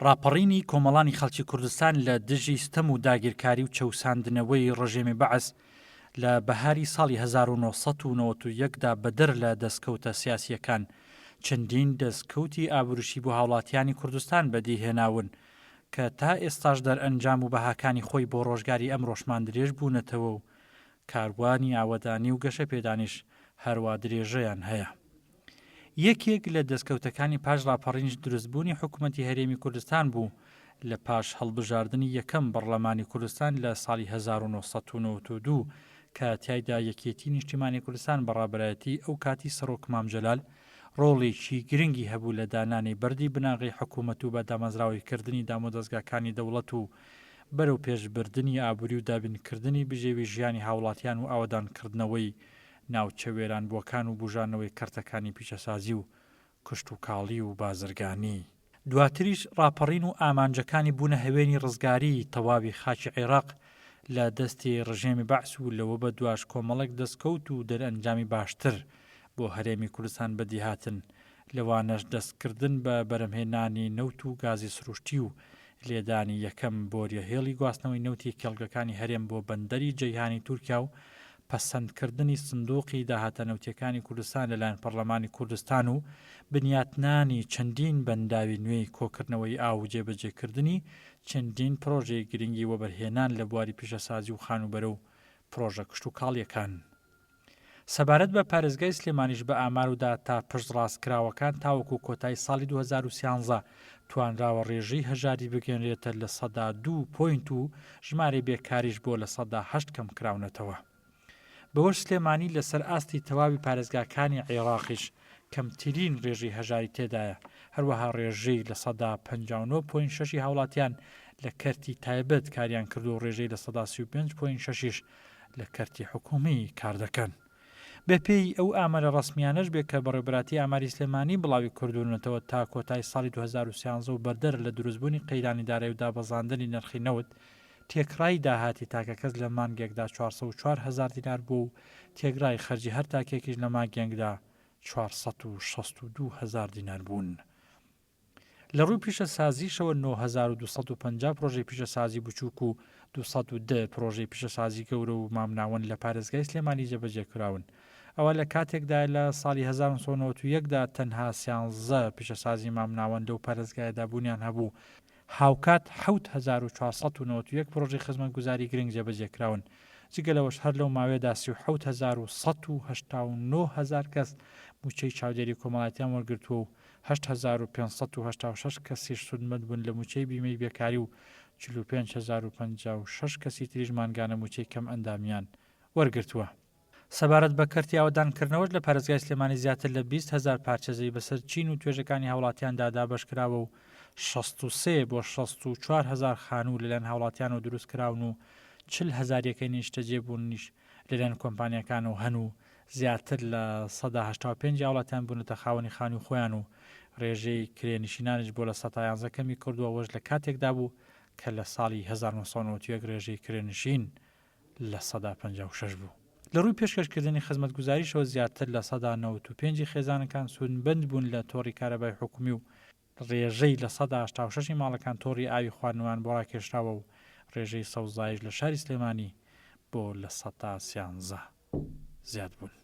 ڕاپەڕینی کۆمەڵانی خەڵکی کوردستان لە دژی ستەم و داگیرکاری و چەوساندنەوەی ڕژێمی بەعس لە بەهاری ساڵی 1991 دا بەدەر لە دەستکەوتە سیاسییەکان چەندین دەستکەوتی ئابووریی بۆ هاوڵاتیانی کوردستان بەدیهێناون کە تا ئێستاش دەرئەنجام و بەهاکانی خۆی بۆ ڕۆژگاری ئەمڕۆشمان درێژ بوونەتەوە و کاروانی ئاوەدانی و گەشەپێدانیش هەروا درێژەیان هەیە. یەکێک لە دەستکەوتەکانی پاش ڕاپەڕینیش دروستبوونی حکومەتی هەرێمی کوردستان بوو لە پاش هەڵبژاردنی یەکەم بەڕلەمانی کوردستان لە ساڵی 1992 کە تیایدا یەکێتی نیشتیمانی کوردستان بە ڕابەرایەتی ئەو کاتی سەرۆک مام جەلال ڕۆڵێکی گرنگی هەبوو لە دانانی بەردی بناغەی حکومەت و بە دامەزراوەیکردنی دامودەزگاکانی دەوڵەت و بەرەوپێشبردنی ئابوری و دابینکردنی بژێوی ژیانی هاوڵاتیان و ئاوەدانکردنەوەی ناوچە وێرانبووەکان و بوژانەوەی کەرتەکانی پیشەسازی و کشتوکاڵی و بازرگانی. دواتریش ڕاپەڕین و ئامانجەکانی بوونە هەوێنی ڕزگاریی تەواوی خاکی عێراق لە دەستی ڕژێمی بەعس و لەوە بەدواش کۆمەڵێک دەستکەوت و دەرئەنجامی باشتر بۆ هەرێمی کوردستان بەدیهاتن لەوانەش دەستکردن بە بەرهەمهێنانی نەوت و گازی سروشتی و لێدانی یەکەم بۆریە هێڵی گواستنەوەی نەوتی کێڵگەکانی هەرێم بۆ بەندەری جەیهانی تورکیا و پەسەندکردنی سندوقی داهاتە نەوتیەکانی کوردستان لەلایەن پەڕلەمانی کوردستان و بنیاتنانی چەندین بەنداوی نوێی کۆکردنەوەی ئاو و جێبەجێکردنی چەندین پرۆژەی گرنگی وەبەرهێنان لە بواری پیشەسازی و خانووبەرە و پرۆژە کشتوکاڵیەکان. سەبارەت بە پارێزگای سلێمانیش بە ئامار و داتا پشتڕاستکراوەکان تاوەکو کۆتایی ساڵی 2013 توانراوە ڕێژەی هەژاری بگەنرێتە 2% point و ژمارەی بێکاریش بۆ 8% کەمکراونەتەوە. بەوەش سلێمانی لەسەر ئاستی تەواوی پارێزگاکانی عێراقیش کەمترین ڕێژەی هەژاری تێدایە، هەروەها ڕێژەی 59 point شەشی هاوڵاتیان لە کەرتی تایبەت کاریان کردووە و ڕێژەی 35 point شەشیش لە کەرتی حکومی کاردەکەن. بەپێی ئەو ئامارە ڕەسمیانەش بێ کە بەڕێوبەراتی ئاماری سلێمانی بڵاوی کردوونەتەوە تا کۆتای ساڵی 2013 و بەردەر لە دروستبوونی قەیرانی دارایی و دابەزاندنی نرخی نەوت تێکڕای داهاتی تاکەکەس لە مانگێکدا 404 هەزار دینار بووە و تێکڕای خەرجی هەر تاکێکیش لە ماگێنگدا 462 هەزار دینار بوون. لە ڕووی پیشەسازیشەوە 9250 پرۆژەی پیشەسازی بچووک و 210 پرۆژەی پیشەسازی گەورە و مامناوەند لە پارێزگای سلێمانی جێبەجێ کراون. ئەوە لە کاتێکدایە لە ساڵی 1991 دا تەنها سیانزە پیشەسازی مامناوەند لەو پارێزگایەدا بوونیان هەبوو، هاوکات 7491 پرۆژەی خزمەتگوزاری گرنگ جێبەجێ کراون. جگە لەوەش هەر لەو ماوەیەدا 37189 هەزار کەس مووچەی چاودێری کۆمەڵایەتیان وەرگرتووە و 8586 کەسیش سوودمەند بوون لە مووچەی بیمەی بێکاری و 45056 کەسی تریش مانگانە مووچەی کەمئەندامیان وەرگرتووە. سەبارەت بە کەرتی ئاوەدانکردنەوەش لە پارێزگای سلێمانی زیاتر لە 20 هەزار پارچە زەوی بەسەر چین و توێژەکانی هاوڵاتیاندا دابەشکراوە و 63 بۆ 64 هەزار خانوو لەلایەن هاوڵاتیانەوە دروستکراون و 40 هەزار یەکەی نیشتەجێبوونیش لەلایەن کۆمپانیاکانەوە هەن و زیاتر لە 85% ی هاوڵاتیان بوونەتە خاوەنی خانووی خۆیان و رێژەی کرێنشینانیش بۆ 11% کەمی کردووە، ئەوەش لە کاتێکدا بوو کە لە ساڵی 1991 رێژەی کرێنشین 56% بوو. لە رووی پێشکەشکردنی خزمەتگوزاریشەوە زیاتر 95% ی خێزانەکان سوودمەند بوون لە تۆڕی کارەبای حکومی و رێژەی 86% ی ماڵەکان تۆڕی ئاوی خواردنەوەیان بۆ راکێشراوە و رێژەی سەوزاییش لە شاری سلێمانی بۆ 13% زیاد بوون.